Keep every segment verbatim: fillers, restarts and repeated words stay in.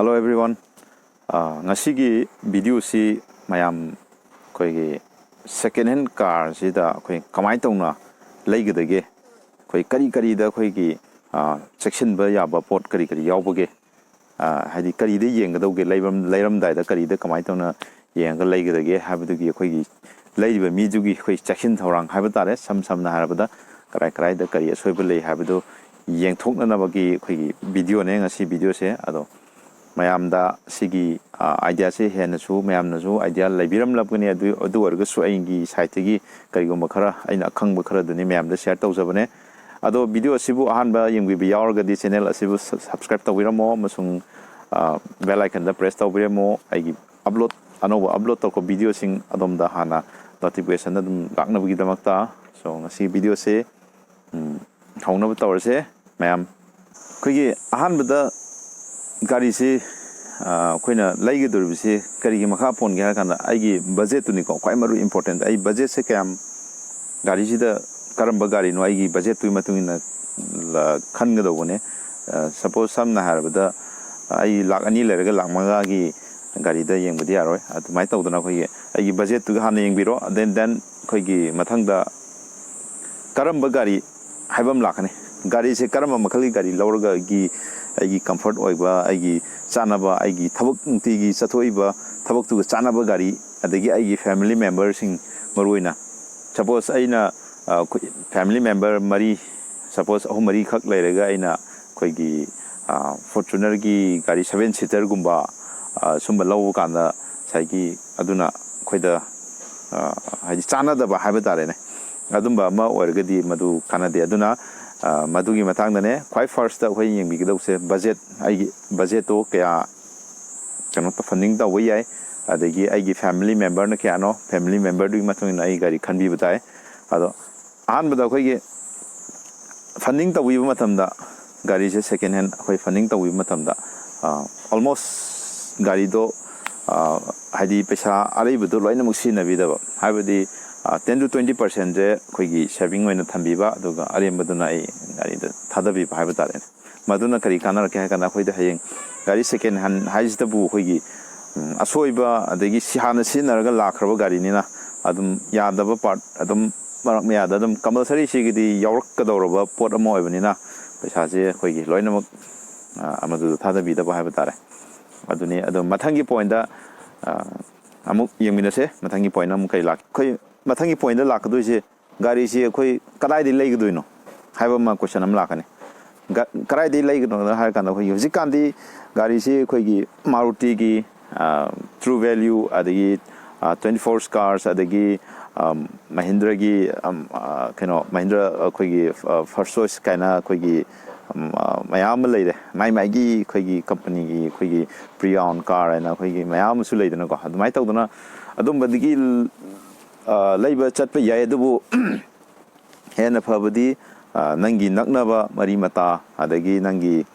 Hello everyone. ꯑꯥ, ꯉꯁꯤꯒꯤ ꯚꯤꯗꯤꯑꯣꯁꯤ ꯃꯌꯥꯝ ꯑꯩꯈꯣꯏꯒꯤ second hand car ꯁꯤꯗ ꯑꯩꯈꯣꯏ ꯀꯃꯥꯏꯅ ꯇꯧꯅ ꯂꯩꯒꯗꯒꯦ, ꯑꯩꯈꯣꯏ ꯀꯔꯤ ꯀꯔꯤꯗ ꯑꯩꯈꯣꯏꯒꯤ, ꯑꯥ, ꯆꯦꯛꯁꯤꯟꯕ ꯌꯥꯕ ꯄꯣꯠ ꯀꯔꯤ ꯀꯔꯤ ꯌꯥꯎꯕꯒꯦ, ꯑꯥ, ꯍꯥꯏꯗꯤ ꯀꯔꯤꯗ ꯌꯦꯡꯒꯗꯧꯒꯦ, ꯂꯩꯔꯝ-, ꯂꯩꯔꯝꯗꯥꯏꯗ ꯀꯔꯤꯗ ꯀꯃꯥꯏꯅ ꯇꯧꯅ ꯌꯦꯡꯉꯒ ꯂꯩꯒꯗꯒꯦ ꯍꯥꯏꯕꯗꯨꯒꯤ ꯑꯩꯈꯣꯏꯒꯤ ꯂꯩꯔꯤꯕ ꯃꯤꯗꯨꯒꯤ ꯑꯩꯈꯣꯏ ꯆꯦꯛꯁꯤꯟ ꯊꯧꯔꯥꯡ ꯍꯥꯏꯕ ꯇꯥꯔꯦ꯫ ꯁꯝ ꯁꯝꯅ ꯍꯥꯏꯔꯕꯗ ꯀꯔꯥꯏ ꯀꯔꯥꯏꯗ ꯀꯔꯤ ꯑꯁꯣꯏꯕ ꯂꯩ ꯍꯥꯏꯕꯗꯨ ꯌꯦꯡꯊꯣꯛꯅꯅꯕꯒꯤ ꯑꯩꯈꯣꯏꯒꯤ ꯚꯤꯗꯤꯑꯣꯅꯦ ꯉꯁꯤ ꯚꯤꯗꯤꯑꯣꯁꯦ꯫ ꯑꯗꯣ ꯃꯌꯥꯝꯗ ꯁꯤꯒꯤ, ꯑ, ꯑꯥꯏꯗꯤꯌꯥꯁꯦ ꯍꯦꯟꯅꯁꯨ ꯃꯌꯥꯝꯅꯁꯨ ꯑꯥꯏꯗꯤꯌꯥ ꯂꯩꯕꯤꯔꯝꯂꯛꯀꯅꯤ꯫ ꯑꯗꯨ, ꯑꯗꯨ ꯑꯣꯏꯔꯒꯁꯨ ꯑꯩꯒꯤ ꯁꯥꯏꯠꯇꯒꯤ ꯀꯔꯤꯒꯨꯝꯕ ꯈꯔ ꯑꯩꯅ ꯑꯈꯪꯕ ꯈꯔꯗꯨꯅꯤ ꯃꯌꯥꯝꯗ ꯁꯤꯌꯔ ꯇꯧꯖꯕꯅꯦ꯫ ꯑꯗꯣ ꯚꯤꯗꯤꯑꯣ ꯑꯁꯤꯕꯨ ꯑꯍꯥꯟꯕ ꯌꯦꯡꯕꯤꯕ ꯌꯥꯎꯔꯒꯗꯤ ꯆꯦꯅꯦꯜ ꯑꯁꯤꯕꯨ ꯁꯕ-, ꯁꯕꯁꯀ꯭ꯔꯥꯏꯕ ꯇꯧꯕꯤꯔꯝꯃꯣ ꯑꯃꯁꯨꯡ, ꯑ, ꯕꯦꯜ ꯑꯥꯏꯀꯟꯗ ꯄ꯭ꯔꯦꯁ ꯇꯧꯕꯤꯔꯝꯃꯣ꯫ ꯑꯩꯒꯤ ꯑꯞꯂꯣꯗ, ꯑꯅꯧꯕ ꯑꯞꯂꯣꯗ ꯇꯧꯔꯛꯄ ꯚꯤꯗꯤꯑꯣꯁꯤꯡ ꯑꯗꯣꯝꯗ ꯍꯥꯟꯅ ꯅꯣꯇꯤꯐꯤꯀꯦꯁꯟ ꯑꯗꯨꯝ ꯂꯥꯛꯅꯕꯒꯤꯗꯃꯛꯇ꯫ ꯁꯣ ꯉꯁꯤ ꯚꯤꯗꯤꯑꯣꯁꯦ, ꯎꯝ, ꯍꯧꯅꯕ ꯇꯧꯔꯁꯦ ꯃꯌꯥꯝ꯫ ꯑꯩꯈꯣꯏꯒꯤ ꯑꯍꯥꯟꯕꯗ ꯒꯥꯔꯤꯁꯤ, ꯑ, ꯑꯩꯈꯣꯏꯅ ꯂꯩꯒꯗꯧꯔꯤꯕꯁꯤ ꯀꯔꯤꯒꯤ ꯃꯈꯥ ꯄꯣꯟꯒꯦ ꯍꯥꯏꯔ ꯀꯥꯟꯗ ꯑꯩꯒꯤ ꯕꯖꯦꯠꯇꯨꯅꯤꯀꯣ ꯈ꯭ꯋꯥꯏ ꯃꯔꯨ ꯏꯝꯄꯣꯔꯇꯦꯟ꯫ ꯑꯩ ꯕꯖꯦꯠꯁꯦ ꯀꯌꯥꯝ, ꯒꯥꯔꯤꯁꯤꯗ ꯀꯔꯝꯕ ꯒꯥꯔꯤꯅꯣ ꯑꯩꯒꯤ ꯕꯖꯦꯠꯇꯨꯒꯤ ꯃꯇꯨꯡ ꯏꯟꯅ ꯂ-, ꯈꯟꯒꯗꯧꯕꯅꯦ꯫ ꯑ, ꯁꯄꯣꯁ ꯁꯝꯅ ꯍꯥꯏꯔꯕꯗ ꯑꯩ ꯂꯥꯛ ꯑꯅꯤ ꯂꯩꯔꯒ ꯂꯥꯛ ꯃꯉꯥꯒꯤ ꯒꯥꯔꯤꯗ ꯌꯦꯡꯕꯗꯤ ꯌꯥꯔꯣꯏ꯫ ꯑꯗꯨꯃꯥꯏꯅ ꯇꯧꯗꯅ ꯑꯩꯈꯣꯏꯒꯤ ꯑꯩꯒꯤ ꯕꯖꯦꯠꯇꯨꯒ ꯍꯥꯟꯅ ꯌꯦꯡꯕꯤꯔꯣ꯫ Then, then ꯑꯩꯈꯣꯏꯒꯤ ꯃꯊꯪꯗ ꯀꯔꯝꯕ ꯒꯥꯔꯤ ꯍꯥꯏꯕ ꯑꯃ ꯂꯥꯛꯀꯅꯤ꯫ ꯒꯥꯔꯤꯁꯦ ꯀꯔꯝꯕ ꯃꯈꯜꯒꯤ ꯒꯥꯔꯤ ꯂꯧꯔꯒ ꯑꯩꯒꯤ, ꯑꯩꯒꯤ ꯀꯝꯐꯔꯠ ꯑꯣꯏꯕ, ꯑꯩꯒꯤ ꯆꯥꯅꯕ, ꯑꯩꯒꯤ ꯊꯕꯛ ꯅꯨꯡꯇꯤꯒꯤ ꯆꯠꯊꯣꯛꯏꯕ ꯊꯕꯛꯇꯨꯒ ꯆꯥꯅꯕ ꯒꯥꯔꯤ, ꯑꯗꯒꯤ ꯑꯩꯒꯤ ꯐꯦꯃꯤꯂꯤ ꯃꯦꯝꯕꯔꯁꯤꯡ ꯃꯔꯨꯑꯣꯏꯅ, ꯁꯄꯣꯁ ꯑꯩꯅ, ꯑ, ꯑꯩꯈꯣꯏ ꯐꯦꯃꯤꯂꯤ ꯃꯦꯝꯕꯔ ꯃꯔꯤ, ꯁꯄꯣꯁ ꯑꯍꯨꯝ ꯃꯔꯤꯈꯛ ꯂꯩꯔꯒ ꯑꯩꯅ ꯑꯩꯈꯣꯏꯒꯤ, ꯑ, ꯐꯣꯔꯆꯨꯅꯔꯒꯤ ꯒꯥꯔꯤ ꯁꯚꯦꯟ ꯁꯤꯇꯔꯒꯨꯝꯕ, ꯑ, ꯁꯨꯝꯕ ꯂꯧꯕ ꯀꯥꯟꯗ ꯉꯁꯥꯏꯒꯤ ꯑꯗꯨꯅ ꯑꯩꯈꯣꯏꯗ, ꯑ, ꯍꯥꯏꯗꯤ ꯆꯥꯟꯅꯗꯕ ꯍꯥꯏꯕ ꯇꯥꯔꯦꯅꯦ, ꯑꯗꯨꯝꯕ ꯑꯃ ꯑꯣꯏꯔꯒꯗꯤ ꯃꯗꯨ ꯀꯥꯟꯅꯗꯦ꯫ ꯑꯗꯨꯅ, ꯑ, ꯃꯗꯨꯒꯤ ꯃꯇꯥꯡꯗꯅꯦ ꯈ꯭ꯋꯥꯏ ꯐꯥꯔꯁꯇ ꯑꯩꯈꯣꯏ ꯌꯦꯡꯕꯤꯒꯗꯧꯁꯦ ꯕꯖꯦꯠ, ꯑꯩꯒꯤ ꯕꯖꯦꯠꯇꯣ ꯀꯌꯥ ꯀꯩꯅꯣ ꯐꯟꯗꯤꯡ ꯇꯧꯕ ꯌꯥꯏ, ꯑꯗꯒꯤ ꯑꯩꯒꯤ ꯐꯦꯃꯤꯂꯤ ꯃꯦꯝꯕꯔꯅ ꯀꯌꯥꯅꯣ, ꯐꯦꯃꯤꯂꯤ ꯃꯦꯝꯕꯔꯗꯨꯒꯤ ꯃꯇꯨꯡ ꯏꯟꯅ ꯑꯩ ꯒꯥꯔꯤ ꯈꯟꯕꯤꯕ ꯇꯥꯏ꯫ ꯑꯗꯣ ꯑꯍꯥꯟꯕꯗ ꯑꯩꯈꯣꯏꯒꯤ ꯐꯟꯗꯤꯡ ꯇꯧꯕꯤꯕ ꯃꯇꯝꯗ, ꯒꯥꯔꯤꯁꯦ ꯁꯦꯀꯦꯟ ꯍꯦꯟ ꯑꯩꯈꯣꯏ ꯐꯟꯗꯤꯡ ꯇꯧꯕꯤꯕ ꯃꯇꯝꯗ, ꯑ, ꯑꯣꯜꯃꯣꯁ ꯒꯥꯔꯤꯗꯣ, ꯑ, ꯍꯥꯏꯗꯤ ꯄꯩꯁꯥ ꯑꯔꯩꯕꯗꯣ ꯂꯣꯏꯅꯃꯛ ꯁꯤꯖꯤꯟꯅꯕꯤꯗꯕ, ꯍꯥꯏꯕꯗꯤ, ꯑ, ten to twenty percentꯁꯦ ꯑꯩꯈꯣꯏꯒꯤ ꯁꯦꯚꯤꯡ ꯑꯣꯏꯅ ꯊꯝꯕꯤꯕ, ꯑꯗꯨꯒ ꯑꯔꯦꯝꯕꯗꯨꯅ ꯑꯩ ꯒꯥꯔꯤꯗ ꯊꯥꯗꯕꯤꯕ ꯍꯥꯏꯕ ꯇꯥꯔꯦꯅꯦ꯫ ꯃꯗꯨꯅ ꯀꯔꯤ ꯀꯥꯟꯅꯔꯛꯀꯦ ꯍꯥꯏ ꯀꯥꯟꯗ ꯑꯩꯈꯣꯏꯗ ꯍꯌꯦꯡ ꯒꯥꯔꯤ second hand ꯍꯥꯏꯁꯤꯗꯕꯨ ꯑꯩꯈꯣꯏꯒꯤ, ꯎꯝ, ꯑꯁꯣꯏꯕ ꯑꯗꯒꯤ ꯁꯤ-, ꯍꯥꯟꯅ ꯁꯤꯖꯤꯟꯅꯔꯒ ꯂꯥꯛꯈ꯭ꯔꯕ ꯒꯥꯔꯤꯅꯤꯅ ꯑꯗꯨꯝ ꯌꯥꯗꯕ part ꯑꯗꯨꯝ ꯃꯔꯛ ꯃꯌꯥꯗ ꯑꯗꯨꯝ compulsory ꯁꯤꯒꯤꯗꯤ ꯌꯥꯎꯔꯛꯀꯗꯧꯔꯕ ꯄꯣꯠ ꯑꯃ ꯑꯣꯏꯕꯅꯤꯅ ꯄꯩꯁꯥꯁꯦ ꯑꯩꯈꯣꯏꯒꯤ ꯂꯣꯏꯅꯃꯛ, ꯑ, ꯑꯃꯗꯨꯗ ꯊꯥꯗꯕꯤꯗꯕ ꯍꯥꯏꯕ ꯇꯥꯔꯦ꯫ ꯑꯗꯨꯅꯤ꯫ ꯑꯗꯣ ꯃꯊꯪꯒꯤ pointꯇ, ꯑ, ꯑꯃꯨꯛ ꯌꯦꯡꯃꯤꯟꯅꯁꯦ꯫ ꯃꯊꯪꯒꯤ point ꯑꯃꯨꯛ ꯀꯔꯤ ꯂꯥꯛ-, ꯑꯩꯈꯣꯏ ꯃꯊꯪꯒꯤ pointꯇ ꯂꯥꯛꯀꯗꯣꯏꯁꯦ ꯒꯥꯔꯤꯁꯤ ꯑꯩꯈꯣꯏ ꯀꯗꯥꯏꯗꯒꯤ ꯂꯩꯒꯗꯣꯏꯅꯣ ꯍꯥꯏꯕ ꯑꯃ question ꯑꯃ ꯂꯥꯛꯀꯅꯤ꯫ ꯒ-, ꯀꯗꯥꯏꯗꯒꯤ ꯂꯩꯒꯗꯣꯏꯅꯣ ꯍꯥꯏꯔ ꯀꯥꯟꯗ ꯑꯩꯈꯣꯏꯒꯤ ꯍꯧꯖꯤꯛꯀꯥꯟꯗꯤ ꯒꯥꯔꯤꯁꯤ ꯑꯩꯈꯣꯏꯒꯤ Marutiꯒꯤ, ꯑ, True Value, ꯑꯗꯒꯤ, ꯑ, twenty four Cars, ꯑꯗꯒꯤ, ꯑꯝ, Mahindraꯒꯤ, ꯑꯝ, ꯑ, ꯀꯩꯅꯣ, Mahindra ꯑꯩꯈꯣꯏꯒꯤ, ꯑ, First Choice ꯀꯥꯏꯅ ꯑꯩꯈꯣꯏꯒꯤ, ꯑꯝ, ꯑ, ꯃꯌꯥꯝ ꯑꯃ ꯂꯩꯔꯦ꯫ ꯃꯥꯏ ꯃꯥꯏꯒꯤ ꯑꯩꯈꯣꯏꯒꯤ companyꯒꯤ ꯑꯩꯈꯣꯏꯒꯤ pre-owned car ꯍꯥꯏꯅ ꯑꯩꯈꯣꯏꯒꯤ ꯃꯌꯥꯝ ꯑꯃꯁꯨ ꯂꯩꯗꯅꯀꯣ꯫ ꯑꯗꯨꯃꯥꯏꯅ ꯇꯧꯗꯅ ꯑꯗꯨꯝꯕꯗꯒꯤ, ꯑ, ꯂꯩꯕ ꯆꯠꯄ ꯌꯥꯏ꯫ ꯑꯗꯨꯕꯨ ꯍꯦꯟꯅ ꯐꯕꯗꯤ, ꯑ, ꯅꯪꯒꯤ ꯅꯛꯅꯕ ꯃꯔꯤ ꯃꯇꯥ, ꯑꯗꯒꯤ ꯅꯪꯒꯤ,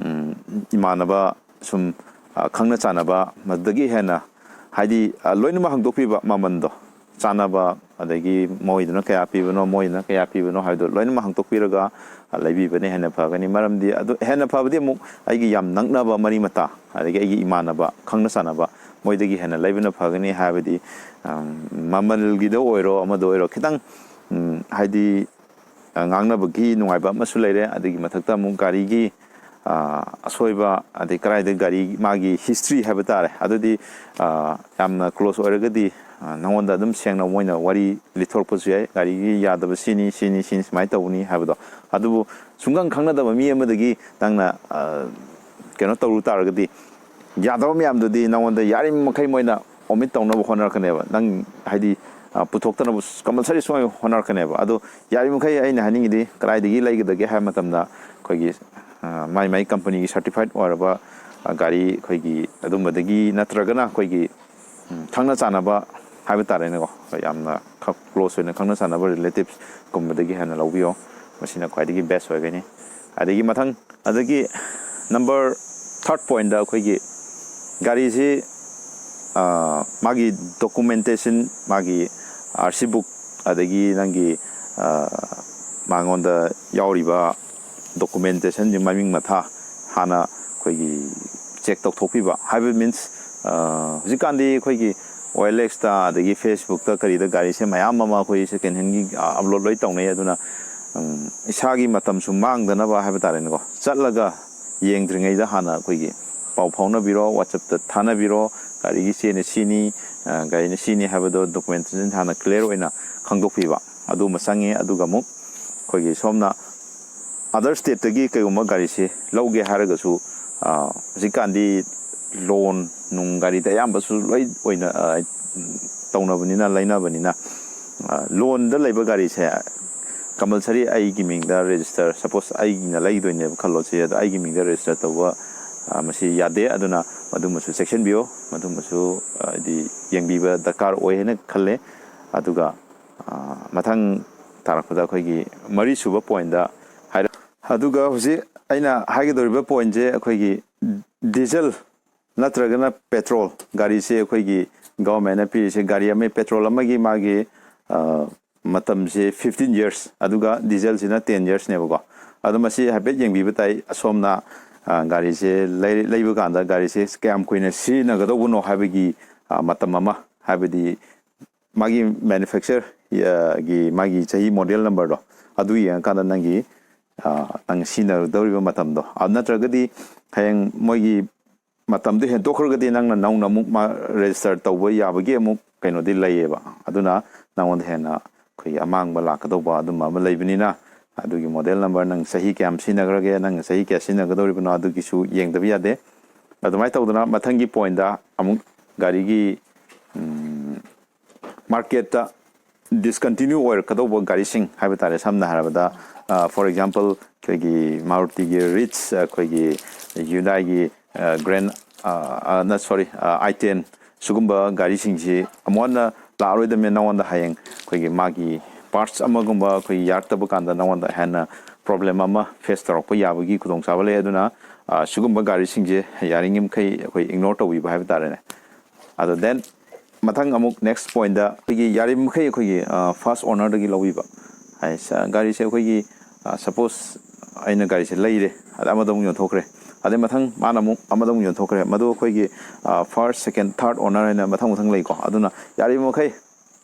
ꯎꯝ, ꯏꯃꯥꯟꯅꯕ, ꯁꯨꯝ, ꯑ, ꯈꯪꯅ ꯆꯥꯟꯅꯕ, ꯃꯗꯨꯗꯒꯤ ꯍꯦꯟꯅ, ꯍꯥꯏꯗꯤ, ꯑ, ꯂꯣꯏꯅꯃꯛ ꯍꯪꯗꯣꯛꯄꯤꯕ, ꯃꯃꯟꯗꯣ, ꯆꯥꯟꯅꯕ, ꯑꯗꯒꯤ ꯃꯣꯏꯗꯨꯅ ꯀꯌꯥ ꯄꯤꯕꯅꯣ, ꯃꯣꯏꯗꯨꯅ ꯀꯌꯥ ꯄꯤꯕꯅꯣ ꯍꯥꯏꯕꯗꯣ ꯂꯣꯏꯅꯃꯛ ꯍꯪꯗꯣꯛꯄꯤꯔꯒ, ꯑ, ꯂꯩꯕꯤꯕꯅ ꯍꯦꯟꯅ ꯐꯒꯅꯤ꯫ ꯃꯔꯝꯗꯤ ꯑꯗꯨ ꯍꯦꯟꯅ ꯐꯕꯗꯤ ꯑꯃꯨꯛ ꯑꯩꯒꯤ ꯌꯥꯝ ꯅꯛꯅꯕ ꯃꯔꯤ ꯃꯇꯥ, ꯑꯗꯒꯤ ꯑꯩꯒꯤ ꯏꯃꯥꯟꯅꯕ, ꯈꯪꯅ ꯆꯥꯟꯅꯕ, ꯃꯣꯏꯗꯒꯤ ꯍꯦꯟꯅ ꯂꯩꯕꯅ ꯐꯒꯅꯤ꯫ ꯍꯥꯏꯕꯗꯤ, ꯑꯝ, ꯃꯃꯜꯒꯤꯗ ꯑꯣꯏꯔꯣ, ꯑꯃꯗ ꯑꯣꯏꯔꯣ, ꯈꯤꯇꯪ, ꯎꯝ, ꯍꯥꯏꯗꯤ, ꯑ, ꯉꯥꯡꯅꯕꯒꯤ ꯅꯨꯡꯉꯥꯏꯕ ꯑꯃꯁꯨ ꯂꯩꯔꯦ꯫ ꯑꯗꯒꯤ ꯃꯊꯛꯇ ꯑꯃꯨꯛ ꯒꯥꯔꯤꯒꯤ, ꯑ, ꯑꯁꯣꯏꯕ, ꯑꯗꯩ ꯀꯗꯥꯏꯗ ꯒꯥꯔꯤ ꯃꯥꯒꯤ history ꯍꯥꯏꯕ ꯇꯥꯔꯦ, ꯑꯗꯨꯗꯤ, ꯑ, ꯌꯥꯝꯅ close ꯑꯣꯏꯔꯒꯗꯤ, ꯑ, ꯅꯉꯣꯟꯗ ꯑꯗꯨꯝ ꯁꯦꯡꯅ ꯃꯣꯏꯅ ꯋꯥꯔꯤ ꯂꯤꯊꯣꯔꯛꯄꯁꯨ ꯌꯥꯏ꯫ ꯒꯥꯔꯤꯒꯤ ꯌꯥꯗꯕ ꯁꯤꯅꯤ, ꯁꯤꯅꯤ, ꯁꯤꯅꯤ, ꯁꯨꯃꯥꯏꯅ ꯇꯧꯕꯅꯤ ꯍꯥꯏꯕꯗꯣ꯫ ꯑꯗꯨꯕꯨ ꯁꯨꯡꯈꯪ ꯈꯪꯅꯗꯕ ꯃꯤ ꯑꯃꯗꯒꯤ ꯅꯪꯅ, ꯑ, ꯀꯩꯅꯣ ꯇꯧꯔꯨ ꯇꯥꯔꯒꯗꯤ, ꯌꯥꯗꯕ ꯃꯌꯥꯝꯗꯨꯗꯤ ꯅꯉꯣꯟꯗ ꯌꯥꯔꯤꯕ ꯃꯈꯩ ꯃꯣꯏꯅ omit ꯇꯧꯅꯕ ꯍꯣꯠꯅꯔꯛꯀꯅꯦꯕ꯫ ꯅꯪ, ꯍꯥꯏꯗꯤ, ꯑ, ꯄꯨꯊꯣꯛꯇꯅꯕ compulsory ꯁꯨꯡꯍꯣꯠ ꯍꯣꯠꯅꯔꯛꯀꯅꯦꯕ꯫ ꯑꯗꯣ ꯌꯥꯔꯤꯕ ꯃꯈꯩ ꯑꯩꯅ ꯍꯥꯏꯅꯤꯡꯉꯤꯗꯤ ꯀꯗꯥꯏꯗꯒꯤ ꯂꯩꯒꯗꯒꯦ ꯍꯥꯏꯕ ꯃꯇꯝꯗ ꯑꯩꯈꯣꯏꯒꯤ, ꯑ, ꯃꯥꯏ ꯃꯥꯏ companyꯒꯤ certified ꯑꯣꯏꯔꯕ, ꯑ, ꯒꯥꯔꯤ ꯑꯩꯈꯣꯏꯒꯤ ꯑꯗꯨꯝꯕꯗꯒꯤ ꯅꯠꯇ꯭ꯔꯒꯅ ꯑꯩꯈꯣꯏꯒꯤ, ꯎꯝ, ꯈꯪꯅ ꯆꯥꯟꯅꯕ ꯍꯥꯏꯕ ꯇꯥꯔꯦꯅꯦꯀꯣ, ꯑꯩꯈꯣꯏ ꯌꯥꯝꯅ ꯈ-, close ꯑꯣꯏꯅ ꯈꯪꯅ ꯆꯥꯟꯅꯕ relativesꯀꯨꯝꯕꯗꯒꯤ ꯍꯦꯟꯅ ꯂꯧꯕꯤꯌꯣ꯫ ꯃꯁꯤꯅ ꯈ꯭ꯋꯥꯏꯗꯒꯤ best ꯑꯣꯏꯒꯅꯤ꯫ ꯑꯗꯒꯤ ꯃꯊꯪ, ꯑꯗꯒꯤ number third pointꯇ ꯑꯩꯈꯣꯏꯒꯤ ꯒꯥꯔꯤꯁꯤ, ꯑ, ꯃꯥꯒꯤ documentation, ꯃꯥꯒꯤ RC book, ꯑꯗꯒꯤ ꯅꯪꯒꯤ, ꯑ, ꯃꯉꯣꯟꯗ ꯌꯥꯎꯔꯤꯕ documentationꯁꯤ ꯃꯃꯤꯡ ꯃꯊꯥ ꯍꯥꯟꯅ ꯑꯩꯈꯣꯏꯒꯤ ꯆꯦꯛ ꯇꯧꯊꯣꯛꯄꯤꯕ ꯍꯥꯏꯕ ꯃꯤꯟꯁ, ꯍꯧꯖꯤꯛꯀꯥꯟꯗꯤ ꯑꯩꯈꯣꯏꯒꯤ ꯑꯣ ꯑꯦꯜ ꯑꯦꯛꯁꯇ, ꯑꯗꯒꯤ ꯐꯦꯁꯕꯨꯛꯇ, ꯀꯔꯤꯗ ꯒꯥꯔꯤꯁꯦ ꯃꯌꯥꯝ ꯑꯃ ꯑꯩꯈꯣꯏ ꯁꯦꯀꯦꯟ ꯍꯦꯟꯒꯤ ꯑꯞꯂꯣꯗ ꯂꯣꯏ ꯇꯧꯅꯩ꯫ ꯑꯗꯨꯅ ꯏꯁꯥꯒꯤ ꯃꯇꯝꯁꯨ ꯃꯥꯡꯗꯅꯕ ꯍꯥꯏꯕ ꯇꯥꯔꯦꯅꯦꯀꯣ, ꯆꯠꯂꯒ ꯌꯦꯡꯗ꯭ꯔꯤꯉꯩꯗ ꯍꯥꯟꯅ ꯑꯩꯈꯣꯏꯒꯤ ꯄꯥꯎ ꯐꯥꯎꯅꯕꯤꯔꯣ, ꯋꯥꯆꯞꯇ ꯊꯥꯅꯕꯤꯔꯣ, ꯒꯥꯔꯤꯒꯤ ꯆꯦꯅ ꯁꯤꯅꯤ, ꯒꯥꯔꯤꯅ ꯁꯤꯅꯤ ꯍꯥꯏꯕꯗꯣ ꯗꯣꯀꯨꯃꯦꯟꯇꯦꯁꯟ ꯍꯥꯟꯅ ꯀ꯭ꯂꯤꯌꯥꯔ ꯑꯣꯏꯅ ꯈꯪꯗꯣꯛꯄꯤꯕ, ꯑꯗꯨꯃ ꯆꯪꯉꯤ꯫ ꯑꯗꯨꯒ ꯑꯃꯨꯛ ꯑꯩꯈꯣꯏꯒꯤ ꯁꯣꯝꯅ ꯑꯗꯔ ꯁ꯭ꯇꯦꯠꯇꯒꯤ ꯀꯩꯒꯨꯝꯕ ꯒꯥꯔꯤꯁꯦ ꯂꯧꯒꯦ ꯍꯥꯏꯔꯒꯁꯨ, ꯍꯧꯖꯤꯛꯀꯥꯟꯗꯤ ꯂꯣꯟ ꯅꯨꯡ ꯒꯥꯔꯤꯗ ꯑꯌꯥꯝꯕꯁꯨ ꯂꯣꯏ ꯑꯣꯏꯅ ꯇꯧꯅꯕꯅꯤꯅ, ꯂꯩꯅꯕꯅꯤꯅ, ꯂꯣꯟꯗ ꯂꯩꯕ ꯒꯥꯔꯤꯁꯦ ꯀꯝꯄꯜꯁꯔꯤ ꯑꯩꯒꯤ ꯃꯤꯡꯗ ꯔꯦꯖꯤꯁꯇꯔ, ꯁꯄꯣꯁ ꯑꯩꯒꯤꯅ ꯂꯩꯗꯣꯏꯅꯦꯕ ꯈꯜꯂꯣꯁꯦ, ꯑꯗꯣ ꯑꯩꯒꯤ ꯃꯤꯡꯗ ꯔꯦꯖꯤꯁꯇꯔ ꯇꯧꯕ ꯃꯁꯤ ꯌꯥꯗꯦ꯫ ꯑꯗꯨꯅ ꯃꯗꯨꯃꯁꯨ ꯆꯦꯛꯁꯤꯟꯕꯤꯌꯣ, ꯃꯗꯨꯃꯁꯨ ꯍꯥꯏꯗꯤ ꯌꯦꯡꯕꯤꯕ ꯗꯔꯀꯥꯔ ꯑꯣꯏ ꯍꯥꯏꯅ ꯈꯜꯂꯦ꯫ ꯑꯗꯨꯒ ꯃꯊꯪ ꯇꯥꯔꯛꯄꯗ ꯑꯩꯈꯣꯏꯒꯤ ꯃꯔꯤꯁꯨꯕ ꯄꯣꯏꯟꯗ ꯍꯥꯏꯔ ꯑꯗꯨꯒ ꯍꯧꯖꯤꯛ ꯑꯩꯅ ꯍꯥꯏꯒꯗꯧꯔꯤꯕ ꯄꯣꯏꯟꯁꯦ ꯑꯩꯈꯣꯏꯒꯤ ꯗꯤꯖꯜ ꯅꯠꯇ꯭ꯔꯒꯅ ꯄꯦꯇ꯭ꯔꯣꯜ ꯒꯥꯔꯤꯁꯦ ꯑꯩꯈꯣꯏꯒꯤ ꯒꯚꯔꯟꯃꯦꯟꯅ ꯄꯤꯔꯤꯁꯦ, ꯒꯥꯔꯤ ꯑꯃ, ꯄꯦꯇ꯭ꯔꯣꯜ ꯑꯃꯒꯤ ꯃꯥꯒꯤ ꯃꯇꯝꯁꯦ fifteen years, ꯑꯗꯨꯒ ꯗꯤꯖꯦꯜꯁꯤꯅ ten yearsꯅꯦꯕꯀꯣ꯫ ꯑꯗꯣ ꯃꯁꯤ ꯍꯥꯏꯐꯦꯠ ꯌꯦꯡꯕꯤꯕ ꯇꯥꯏ꯫ ꯑꯁꯣꯝꯅ ꯒꯥꯔꯤꯁꯦ ꯂꯩꯕ ꯀꯥꯟꯗ ꯒꯥꯔꯤꯁꯦ ꯀꯌꯥꯝ ꯀꯨꯏꯅ ꯁꯤꯖꯤꯟꯅꯒꯗꯧꯕꯅꯣ ꯍꯥꯏꯕꯒꯤ ꯃꯇꯝ ꯑꯃ, ꯍꯥꯏꯕꯗꯤ ꯃꯥꯒꯤ ꯃꯦꯅꯨꯐꯦꯛꯆꯔꯒꯤ ꯃꯥꯒꯤ ꯆꯍꯤ ꯃꯣꯗꯦꯜ ꯅꯝꯕꯔꯗꯣ, ꯑꯗꯨ ꯌꯦꯡꯉꯀꯥꯟꯗ ꯅꯪꯒꯤ ꯅꯪ ꯁꯤꯖꯤꯟꯅꯒꯗꯧꯔꯤꯕ ꯃꯇꯝꯗꯣ, ꯑꯗꯨ ꯅꯠꯇ꯭ꯔꯒꯗꯤ ꯍꯌꯦꯡ ꯃꯣꯏꯒꯤ ꯃꯇꯝꯗꯨ ꯍꯦꯟꯗꯣꯛꯈ꯭ꯔꯒꯗꯤ ꯅꯪꯅ ꯅꯧꯅ ꯑꯃꯨꯛ ꯃꯥ ꯔꯦꯖꯤꯁꯇꯔ ꯇꯧꯕ ꯌꯥꯕꯒꯤ ꯑꯃꯨꯛ ꯀꯩꯅꯣꯗꯤ ꯂꯩꯌꯦꯕ꯫ ꯑꯗꯨꯅ ꯅꯉꯣꯟꯗ ꯍꯦꯟꯅ ꯑꯩꯈꯣꯏꯒꯤ ꯑꯃꯥꯡꯕ ꯂꯥꯛꯀꯗꯧꯕ ꯑꯗꯨꯝꯕ ꯑꯃ ꯂꯩꯕꯅꯤꯅ, ꯑꯗꯨꯒꯤ ꯃꯣꯗꯦꯜ ꯅꯝꯕꯔ, ꯅꯪ ꯆꯍꯤ ꯀꯌꯥꯝ ꯁꯤꯖꯤꯟꯅꯈ꯭ꯔꯒꯦ, ꯅꯪ ꯆꯍꯤ ꯀꯌꯥ ꯁꯤꯖꯤꯟꯅꯒꯗꯧꯔꯤꯕꯅꯣ, ꯑꯗꯨꯒꯤꯁꯨ ꯌꯦꯡꯗꯕ ꯌꯥꯗꯦ꯫ ꯑꯗꯨꯃꯥꯏꯅ ꯇꯧꯗꯅ ꯃꯊꯪꯒꯤ ꯄꯣꯏꯟꯗ ꯑꯃꯨꯛ ꯒꯥꯔꯤꯒꯤ ꯃꯥꯔꯀꯦꯠꯇ ꯗꯤꯁꯀꯟꯇꯤꯅ꯭ꯌꯨ ꯑꯣꯏꯔꯛꯀꯗꯧꯕ ꯒꯥꯔꯤꯁꯤꯡ ꯍꯥꯏꯕ ꯇꯥꯔꯦ, ꯁꯝꯅ ꯍꯥꯏꯔꯕꯗ, ꯐꯣꯔ ꯑꯦꯛꯖꯥꯝꯄꯜ, ꯑꯩꯈꯣꯏꯒꯤ ꯃꯥꯔꯨꯇꯤꯒꯤ ꯔꯤꯠꯁ, ꯑꯩꯈꯣꯏꯒꯤ ꯍ꯭ꯌꯨꯟꯗꯥꯏꯒꯤ ꯒ꯭ꯔꯦꯟ, ꯅ ꯁꯣꯔꯤ, ꯑꯥꯏ ꯇꯦꯟ, ꯁꯤꯒꯨꯝꯕ ꯒꯥꯔꯤꯁꯤꯡꯁꯤ ꯑꯃꯨꯛ ꯍꯟꯅ ꯂꯥꯛꯑꯔꯣꯏꯗꯕꯅꯤꯅ, ꯅꯉꯣꯟꯗ ꯍꯌꯦꯡ ꯑꯩꯈꯣꯏꯒꯤ ꯃꯥꯒꯤ ꯄꯥꯔꯠꯁ ꯑꯃꯒꯨꯝꯕ ꯑꯩꯈꯣꯏꯒꯤ ꯌꯥꯔꯛꯇꯕ ꯀꯥꯟꯗ ꯅꯉꯣꯟꯗ ꯍꯦꯟꯅ ꯄ꯭ꯔꯣꯕ꯭ꯂꯦꯝ ꯑꯃ ꯐꯦꯁ ꯇꯧꯔꯛꯄ ꯌꯥꯕꯒꯤ ꯈꯨꯗꯣꯡꯆꯥꯕ ꯂꯩ꯫ ꯑꯗꯨꯅ ꯁꯤꯒꯨꯝꯕ ꯒꯥꯔꯤꯁꯤꯡꯁꯦ ꯌꯥꯔꯤꯉꯩ ꯃꯈꯩ ꯑꯩꯈꯣꯏ ꯏꯒꯅꯣꯔ ꯇꯧꯕꯤꯕ ꯍꯥꯏꯕ ꯇꯥꯔꯦꯅꯦ꯫ ꯑꯗꯣ ꯗꯦꯟ ꯃꯊꯪ ꯑꯃꯨꯛ ꯅꯦꯛꯁ ꯄꯣꯏꯟꯗ ꯑꯩꯈꯣꯏꯒꯤ ꯌꯥꯔꯤꯕ ꯃꯈꯩ ꯑꯩꯈꯣꯏꯒꯤ ꯐꯥꯔꯁ ꯑꯣꯅꯔꯗꯒꯤ ꯂꯧꯕꯤꯕ꯫ ꯒꯥꯔꯤꯁꯦ ꯑꯩꯈꯣꯏꯒꯤ ꯁꯄꯣꯁ ꯑꯩꯅ ꯒꯥꯔꯤꯁꯦ ꯂꯩꯔꯦ, ꯑꯗ ꯑꯃꯗ ꯑꯃꯨꯛ ꯌꯣꯟꯊꯣꯛꯈ꯭ꯔꯦ, ꯑꯗꯩ ꯃꯊꯪ ꯃꯥꯅ ꯑꯃꯨꯛ ꯑꯃꯗ ꯑꯃꯨꯛ ꯌꯣꯟꯊꯣꯛꯈ꯭ꯔꯦ꯫ ꯃꯗꯨ ꯑꯩꯈꯣꯏꯒꯤ ꯐꯥꯔꯁ, ꯁꯦꯀꯦꯟ, ꯊꯥꯔꯠ ꯑꯣꯅꯔ ꯍꯥꯏꯅ ꯃꯊꯪ ꯃꯊꯪ ꯂꯩꯀꯣ꯫ ꯑꯗꯨꯅ ꯌꯥꯔꯤꯕ ꯃꯈꯩ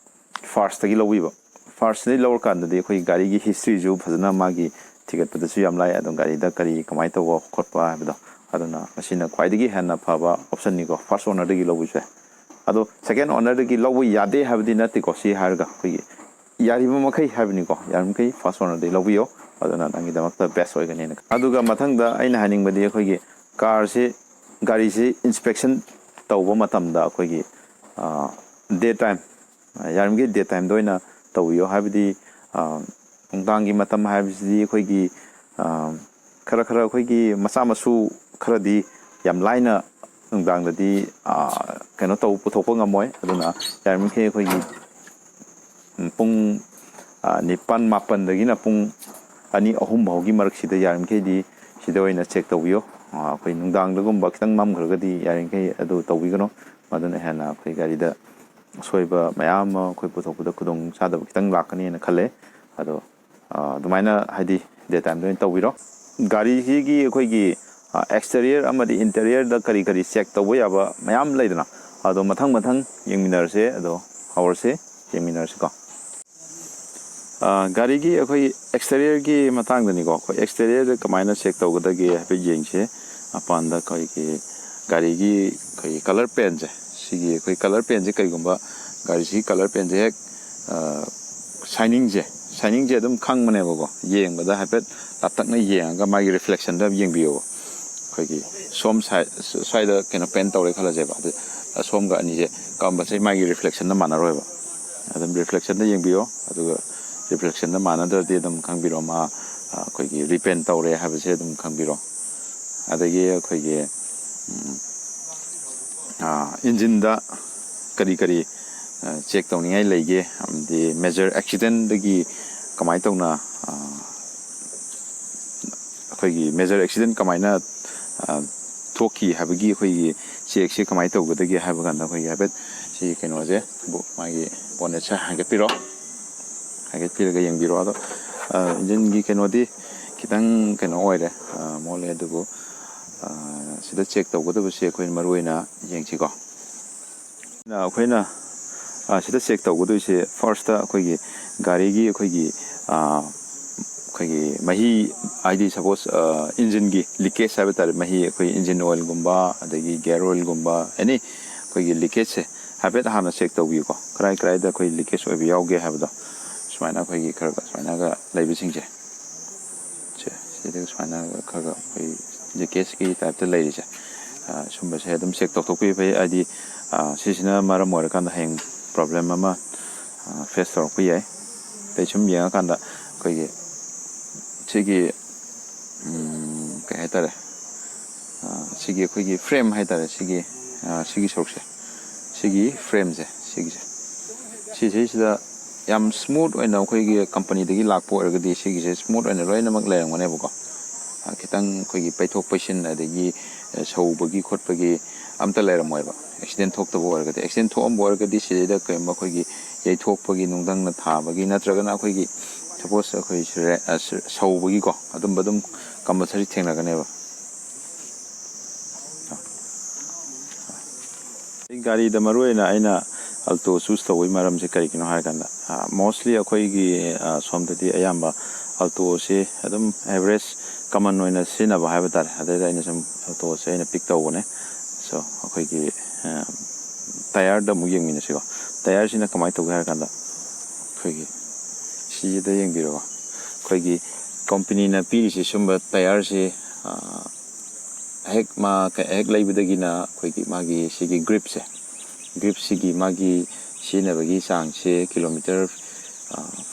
ꯐꯥꯔꯁꯇꯒꯤ ꯂꯧꯕꯤꯕ꯫ ꯐꯥꯔꯁꯇꯒꯤ ꯂꯧꯔꯀꯥꯟꯗꯗꯤ ꯑꯩꯈꯣꯏ ꯒꯥꯔꯤꯒꯤ ꯍꯤꯁꯇ꯭ꯔꯤꯁꯨ ꯐꯖꯅ ꯃꯥꯒꯤ ꯊꯤꯒꯠꯄꯗꯁꯨ ꯌꯥꯝ ꯂꯥꯏ, ꯑꯗꯨꯝ ꯒꯥꯔꯤꯗ ꯀꯔꯤ ꯀꯃꯥꯏꯅ ꯇꯧꯕ ꯈꯣꯠꯄ ꯍꯥꯏꯕꯗꯣ꯫ ꯑꯗꯨꯅ ꯃꯁꯤꯅ ꯈ꯭ꯋꯥꯏꯗꯒꯤ ꯍꯦꯟꯅ ꯐꯕ ꯑꯣꯞꯁꯟꯅꯤꯀꯣ, ꯐꯥꯔꯁ ꯑꯣꯅꯔꯗꯒꯤ ꯂꯧꯕꯁꯦ꯫ ꯑꯗꯣ ꯁꯦꯀꯦꯟ ꯑꯣꯅꯔꯗꯒꯤ ꯂꯧꯕ ꯌꯥꯗꯦ ꯍꯥꯏꯕꯗꯤ ꯅꯠꯇꯦꯀꯣ, ꯁꯤ ꯍꯥꯏꯔꯒ ꯑꯩꯈꯣꯏꯒꯤ ꯌꯥꯔꯤꯕ ꯃꯈꯩ ꯍꯥꯏꯕꯅꯤꯀꯣ, ꯌꯥꯔꯤꯕ ꯃꯈꯩ ꯐꯥꯔꯁ ꯑꯣꯅꯔꯗꯒꯤ ꯂꯧꯕꯤꯌꯣ, ꯑꯗꯨꯅ ꯅꯪꯒꯤꯗꯃꯛꯇ ꯕꯦꯁ ꯑꯣꯏꯒꯅꯤꯅ꯫ ꯑꯗꯨꯒ ꯃꯊꯪꯗ ꯑꯩꯅ ꯍꯥꯏꯅꯤꯡꯕꯗꯤ, ꯑꯩꯈꯣꯏꯒꯤ ꯀꯥꯔꯁꯤ, ꯒꯥꯔꯤꯁꯤ ꯏꯟꯁꯄꯦꯛꯁꯟ ꯇꯧꯕ ꯃꯇꯝꯗ ꯑꯩꯈꯣꯏꯒꯤ ꯗꯦ ꯇꯥꯏꯝ, ꯌꯥꯔꯤꯃꯈꯩ ꯗꯦ ꯇꯥꯏꯝꯗ ꯑꯣꯏꯅ ꯇꯧꯕꯤꯌꯣ꯫ ꯍꯥꯏꯕꯗꯤ ꯅꯨꯡꯗꯥꯡꯒꯤ ꯃꯇꯝ ꯍꯥꯏꯕꯁꯤꯗꯤ ꯑꯩꯈꯣꯏꯒꯤ ꯈꯔ ꯈꯔ ꯑꯩꯈꯣꯏꯒꯤ ꯃꯆꯥ ꯃꯁꯨ ꯈꯔꯗꯤ ꯌꯥꯝ ꯂꯥꯏꯅ ꯅꯨꯡꯗꯥꯡꯗꯗꯤ ꯀꯩꯅꯣ ꯇꯧ, ꯄꯨꯊꯣꯛꯄ ꯉꯝꯃꯣꯏ꯫ ꯑꯗꯨꯅ ꯌꯥꯔꯤꯃꯈꯩ ꯑꯩꯈꯣꯏꯒꯤ ꯄꯨꯡ ꯅꯤꯄꯥꯜ ꯃꯥꯄꯜꯗꯒꯤꯅ ꯄꯨꯡ ꯑꯅꯤ ꯑꯍꯨꯝ ꯐꯥꯎꯒꯤ ꯃꯔꯛꯁꯤꯗ ꯌꯥꯔꯤꯃꯈꯩꯗꯤ ꯁꯤꯗ ꯑꯣꯏꯅ ꯆꯦꯛ ꯇꯧꯕꯤꯌꯣ꯫ ꯑꯩꯈꯣꯏ ꯅꯨꯡꯗꯥꯡꯗꯒꯨꯝꯕ ꯈꯤꯇꯪ ꯃꯝꯈ꯭ꯔꯒꯗꯤ ꯌꯥꯔꯤꯃꯈꯩ ꯑꯗꯨ ꯇꯧꯕꯤꯒꯅꯨ꯫ ꯃꯗꯨꯅ ꯍꯦꯟꯅ ꯑꯩꯈꯣꯏ ꯒꯥꯔꯤꯗ ꯑꯁꯣꯏꯕ ꯃꯌꯥꯝ ꯑꯃ ꯑꯩꯈꯣꯏ ꯄꯨꯊꯣꯛꯄꯗ ꯈꯨꯗꯣꯡ ꯆꯥꯗꯕ ꯈꯤꯇꯪ ꯂꯥꯛꯀꯅꯤꯅ ꯈꯜꯂꯦ꯫ ꯑꯗꯣ ꯑꯗꯨꯃꯥꯏꯅ ꯍꯥꯏꯗꯤ ꯗꯦ ꯇꯥꯏꯝꯗ ꯑꯣꯏꯅ ꯇꯧꯕꯤꯔꯣ꯫ ꯒꯥꯔꯤꯁꯤꯒꯤ ꯑꯩꯈꯣꯏꯒꯤ ꯑꯦꯛꯁꯇꯦꯔꯤꯌꯔ ꯑꯃꯗꯤ ꯏꯟꯇꯦꯔꯤꯌꯔꯗ ꯀꯔꯤ ꯀꯔꯤ ꯆꯦꯛ ꯇꯧꯕ ꯌꯥꯕ ꯃꯌꯥꯝ ꯂꯩꯗꯅ, ꯑꯗꯣ ꯃꯊꯪ ꯃꯊꯪ ꯌꯦꯡꯃꯤꯟꯅꯔꯁꯦ꯫ ꯑꯗꯣ ꯍꯧꯔꯁꯦ, ꯌꯦꯡꯃꯤꯟꯅꯔꯁꯤꯀꯣ꯫ ꯒꯥꯔꯤꯒꯤ ꯑꯩꯈꯣꯏ ꯑꯦꯛꯁꯇꯦꯔꯤꯌꯔꯒꯤ ꯃꯇꯥꯡꯗꯅꯤꯀꯣ꯫ ꯑꯩꯈꯣꯏ ꯑꯦꯛꯁꯇꯦꯔꯤꯌꯔꯗ ꯀꯃꯥꯏꯅ ꯆꯦꯛ ꯇꯧꯒꯗꯒꯦ ꯍꯥꯏꯐꯦꯠ ꯌꯦꯡꯁꯦ꯫ ꯃꯄꯥꯟꯗ ꯑꯩꯈꯣꯏꯒꯤ ꯒꯥꯔꯤꯒꯤ ꯑꯩꯈꯣꯏꯒꯤ ꯀꯂꯔ ꯄꯦꯟꯁꯦ, ꯁꯤꯒꯤ ꯑꯩꯈꯣꯏ ꯀꯂꯔ ꯄꯦꯟꯁꯦ ꯀꯩꯒꯨꯝꯕ ꯒꯥꯔꯤꯁꯤꯒꯤ ꯀꯂꯔ ꯄꯦꯟꯁꯦ ꯍꯦꯛ ꯁꯥꯏꯅꯤꯡꯁꯦ, ꯁꯥꯏꯅꯤꯡꯁꯦ ꯑꯗꯨꯝ ꯈꯪꯕꯅꯦꯕꯀꯣ꯫ ꯌꯦꯡꯕꯗ ꯍꯥꯏꯐꯦꯠ ꯂꯥꯞꯇꯛꯅ ꯌꯦꯡꯉꯒ ꯃꯥꯒꯤ ꯔꯤꯐ꯭ꯂꯦꯛꯁꯟꯗ ꯌꯦꯡꯕꯤꯌꯣꯕ꯫ ꯑꯩꯈꯣꯏꯒꯤ ꯁꯣꯝ ꯁꯥꯏ-, ꯁ꯭ꯋꯥꯏꯗ ꯀꯩꯅꯣ ꯄꯦꯟ ꯇꯧꯔꯦ ꯈꯜꯂꯁꯦꯕ, ꯑꯗꯨ ꯑꯁꯣꯝꯒ ꯑꯅꯤꯁꯦ ꯀꯝꯕꯁꯦ ꯃꯥꯒꯤ ꯔꯤꯐ꯭ꯂꯦꯛꯁꯟꯗ ꯃꯥꯟꯅꯔꯣꯏꯕ꯫ ꯑꯗꯨꯝ ꯔꯤꯐ꯭ꯂꯦꯛꯁꯟꯗ ꯌꯦꯡꯕꯤꯌꯣ, ꯑꯗꯨꯒ ꯔꯤꯐ꯭ꯂꯦꯛꯁꯟꯗ ꯃꯥꯟꯅꯗ꯭ꯔꯗꯤ ꯑꯗꯨꯝ ꯈꯪꯕꯤꯔꯣ, ꯃꯥ ꯑꯩꯈꯣꯏꯒꯤ ꯔꯤꯄꯦꯟ ꯇꯧꯔꯦ ꯍꯥꯏꯕꯁꯦ ꯑꯗꯨꯝ ꯈꯪꯕꯤꯔꯣ꯫ ꯑꯗꯒꯤ ꯑꯩꯈꯣꯏꯒꯤ ꯏꯟꯖꯤꯟꯗ ꯀꯔꯤ ꯀꯔꯤ ꯆꯦꯛ ꯇꯧꯅꯤꯡꯉꯥꯏ ꯂꯩꯒꯦ, ꯑꯃꯗꯤ ꯃꯦꯖꯔ ꯑꯦꯛꯁꯤꯗꯦꯟꯗꯒꯤ ꯀꯃꯥꯏꯅ ꯇꯧꯅ ꯑꯩꯈꯣꯏꯒꯤ ꯃꯦꯖꯔ ꯑꯦꯛꯁꯤꯗꯦꯟ ꯀꯃꯥꯏꯅ ꯊꯣꯛꯈꯤ ꯍꯥꯏꯕꯒꯤ ꯑꯩꯈꯣꯏꯒꯤ ꯆꯦꯛꯁꯦ ꯀꯃꯥꯏꯅ ꯇꯧꯒꯗꯒꯦ ꯍꯥꯏꯕ ꯀꯥꯟꯗ, ꯑꯩꯈꯣꯏꯒꯤ ꯍꯥꯏꯐꯦꯠ ꯁꯤ ꯀꯩꯅꯣꯁꯦ, ꯃꯥꯒꯤ ꯕꯣꯅꯦꯠꯁꯦ ꯍꯥꯏꯒꯠꯄꯤꯔꯣ꯫ ꯍꯥꯏꯒꯠꯄꯤꯔꯒ ꯌꯦꯡꯕꯤꯔꯣ꯫ ꯑꯗꯣ ꯏꯟꯖꯤꯟꯒꯤ ꯀꯩꯅꯣꯗꯤ ꯈꯤꯇꯪ ꯀꯩꯅꯣ ꯑꯣꯏꯔꯦ, ꯃꯣꯠꯂꯦ, ꯑꯗꯨꯕꯨ ꯁꯤꯗ ꯆꯦꯛ ꯇꯧꯒꯗꯕꯁꯦ ꯑꯩꯈꯣꯏꯅ ꯃꯔꯨ ꯑꯣꯏꯅ ꯌꯦꯡꯁꯤꯀꯣ꯫ ꯑꯩꯈꯣꯏꯅ ꯁꯤꯗ ꯆꯦꯛ ꯇꯧꯒꯗꯣꯏꯁꯦ, ꯐꯥꯔꯁꯇ ꯑꯩꯈꯣꯏꯒꯤ ꯒꯥꯔꯤꯒꯤ ꯑꯩꯈꯣꯏꯒꯤ ꯑꯩꯈꯣꯏꯒꯤ ꯃꯍꯤ, ꯍꯥꯏꯗꯤ ꯁꯄꯣꯁ ꯏꯟꯖꯤꯟꯒꯤ ꯂꯤꯀꯦꯖ ꯍꯥꯏꯕ ꯇꯥꯔꯦ, ꯃꯍꯤ ꯑꯩꯈꯣꯏ ꯏꯟꯖꯤꯟ ꯑꯣꯏꯜꯒꯨꯝꯕ ꯑꯗꯒꯤ ꯒꯤꯌꯔ ꯑꯣꯏꯜꯒꯨꯝꯕ, ꯑꯦꯅꯤ ꯑꯩꯈꯣꯏꯒꯤ ꯂꯤꯀꯦꯖꯁꯦ ꯍꯥꯏꯐꯦꯠ ꯍꯥꯟꯅ ꯆꯦꯛ ꯇꯧꯕꯤꯌꯨꯀꯣ꯫ ꯀꯔꯥꯏ ꯀꯔꯥꯏꯗ ꯑꯩꯈꯣꯏ ꯂꯤꯀꯦꯖ ꯑꯣꯏꯕ ꯌꯥꯎꯒꯦ ꯍꯥꯏꯕꯗꯣ, ꯁꯨꯃꯥꯏꯅ ꯑꯩꯈꯣꯏꯒꯤ ꯈꯔ ꯈꯔ ꯁꯨꯃꯥꯏꯅꯒ ꯂꯩꯕꯁꯤꯡꯁꯦ, ꯁꯦ, ꯁꯤꯗ ꯁꯨꯃꯥꯏꯅ ꯈꯔ ꯈꯔ ꯑꯩꯈꯣꯏ ꯂꯤꯀꯦꯖꯀꯤ ꯇꯥꯏꯞꯇ ꯂꯩꯔꯤꯁꯦ, ꯁꯨꯝꯕꯁꯦ ꯑꯗꯨꯝ ꯆꯦꯛ ꯇꯧꯊꯣꯛꯄꯤꯕ ꯐꯩ꯫ ꯍꯥꯏꯗꯤ ꯁꯤꯁꯤꯅ ꯃꯔꯝ ꯑꯣꯏꯔꯀꯥꯟꯗ ꯍꯌꯦꯡ ꯄ꯭ꯔꯣꯕ꯭ꯂꯦꯝ ꯑꯃ ꯐꯦꯁ ꯇꯧꯔꯛꯄ ꯌꯥꯏ꯫ ꯑꯇꯩ ꯁꯨꯝ ꯌꯦꯡꯉꯀꯥꯟꯗ ꯑꯩꯈꯣꯏꯒꯤ ꯁꯤꯒꯤ ꯀꯩ ꯍꯥꯏꯇꯥꯔꯦ, ꯁꯤꯒꯤ ꯑꯩꯈꯣꯏꯒꯤ ꯐ꯭ꯔꯦꯝ ꯍꯥꯏꯇꯥꯔꯦ, ꯁꯤꯒꯤ ꯁꯤꯒꯤ ꯁꯔꯨꯛꯁꯦ, ꯁꯤꯒꯤ ꯐ꯭ꯔꯦꯝꯁꯦ, ꯁꯤꯒꯤꯁꯦ, ꯁꯤꯁꯤꯁꯤꯗ ꯌꯥꯝ ꯁ꯭ꯃꯨꯠ ꯑꯣꯏꯅ ꯑꯩꯈꯣꯏꯒꯤ ꯀꯝꯄꯅꯤꯗꯒꯤ ꯂꯥꯛꯄ ꯑꯣꯏꯔꯒꯗꯤ ꯁꯤꯒꯤꯁꯦ ꯁ꯭ꯃꯨꯠ ꯑꯣꯏꯅ ꯂꯣꯏꯅꯃꯛ ꯂꯩꯔꯝꯒꯅꯦꯕꯀꯣ꯫ ꯈꯤꯇꯪ ꯑꯩꯈꯣꯏꯒꯤ ꯄꯩꯊꯣꯛ ꯄꯩꯁꯤꯟ ꯑꯗꯒꯤ ꯁꯧꯕꯒꯤ ꯈꯣꯠꯄꯒꯤ ꯑꯝꯇ ꯂꯩꯔꯝꯃꯣꯏꯕ꯫ ꯑꯦꯛꯁꯤꯗꯦꯟ ꯊꯣꯛꯇꯕ ꯑꯣꯏꯔꯒꯗꯤ, ꯑꯦꯛꯁꯤꯗꯦꯟ ꯊꯣꯛꯑꯝꯕ ꯑꯣꯏꯔꯒꯗꯤ ꯁꯤꯗꯩꯗ ꯀꯩꯒꯨꯝꯕ ꯑꯩꯈꯣꯏꯒꯤ ꯌꯩꯊꯣꯛꯄꯒꯤ, ꯅꯨꯡꯗꯪꯅ ꯊꯥꯕꯒꯤ, ꯅꯠꯇ꯭ꯔꯒꯅ ꯑꯩꯈꯣꯏꯒꯤ ꯁꯄꯣꯁ ꯑꯩꯈꯣꯏ ꯁꯧꯕꯒꯤꯀꯣ, ꯑꯗꯨꯝꯕ ꯑꯗꯨꯝ ꯀꯝꯄꯜꯁꯔꯤ ꯊꯦꯡꯅꯒꯅꯦꯕ꯫ ꯑꯩ ꯒꯥꯔꯤꯗ ꯃꯔꯨ ꯑꯣꯏꯅ ꯑꯩꯅ ꯑꯜꯇꯣ ꯆꯨꯁ ꯇꯧꯕꯒꯤ ꯃꯔꯝꯁꯦ ꯀꯔꯤꯒꯤꯅꯣ ꯍꯥꯏꯔꯀꯥꯟꯗ, ꯃꯣꯁꯂꯤ ꯑꯩꯈꯣꯏꯒꯤ ꯁꯣꯝꯗꯗꯤ ꯑꯌꯥꯝꯕ ꯑꯜꯇꯣꯁꯤ ꯑꯗꯨꯝ ꯑꯦꯚꯔꯦꯖ ꯀꯃꯟ ꯑꯣꯏꯅ ꯁꯤꯖꯤꯟꯅꯕ ꯍꯥꯏꯕ ꯇꯥꯔꯦ꯫ ꯑꯗꯨꯗꯩꯗ ꯑꯩꯅ ꯁꯨꯝ ꯑꯜꯇꯣꯁꯦ ꯑꯩꯅ ꯄꯤꯛ ꯇꯧꯕꯅꯦ꯫ ꯁꯣ ꯑꯩꯈꯣꯏꯒꯤ ꯇꯥꯌꯔꯗ ꯑꯃꯨꯛ ꯌꯦꯡꯃꯤꯟꯅꯁꯤꯀꯣ꯫ ꯇꯥꯌꯔꯁꯤꯅ ꯀꯃꯥꯏꯅ ꯇꯧꯒꯦ ꯍꯥꯏꯔꯀꯥꯟꯗ, ꯑꯩꯈꯣꯏꯒꯤ ꯁꯤꯁꯤꯗ ꯌꯦꯡꯕꯤꯔꯣꯀꯣ꯫ ꯑꯩꯈꯣꯏꯒꯤ ꯀꯝꯄꯅꯤꯅ ꯄꯤꯔꯤꯁꯤ ꯁꯨꯝꯕ ꯇꯥꯌꯔꯁꯤ ꯍꯦꯛ ꯃꯥ ꯍꯦꯛ ꯂꯩꯕꯗꯒꯤꯅ ꯑꯩꯈꯣꯏꯒꯤ ꯃꯥꯒꯤ ꯁꯤꯒꯤ ꯒ꯭ꯔꯤꯞꯁꯦ, ꯒ꯭ꯔꯤꯞꯁꯤꯒꯤ ꯃꯥꯒꯤ ꯁꯤꯖꯤꯟꯅꯕꯒꯤ ꯆꯥꯡꯁꯦ kilometre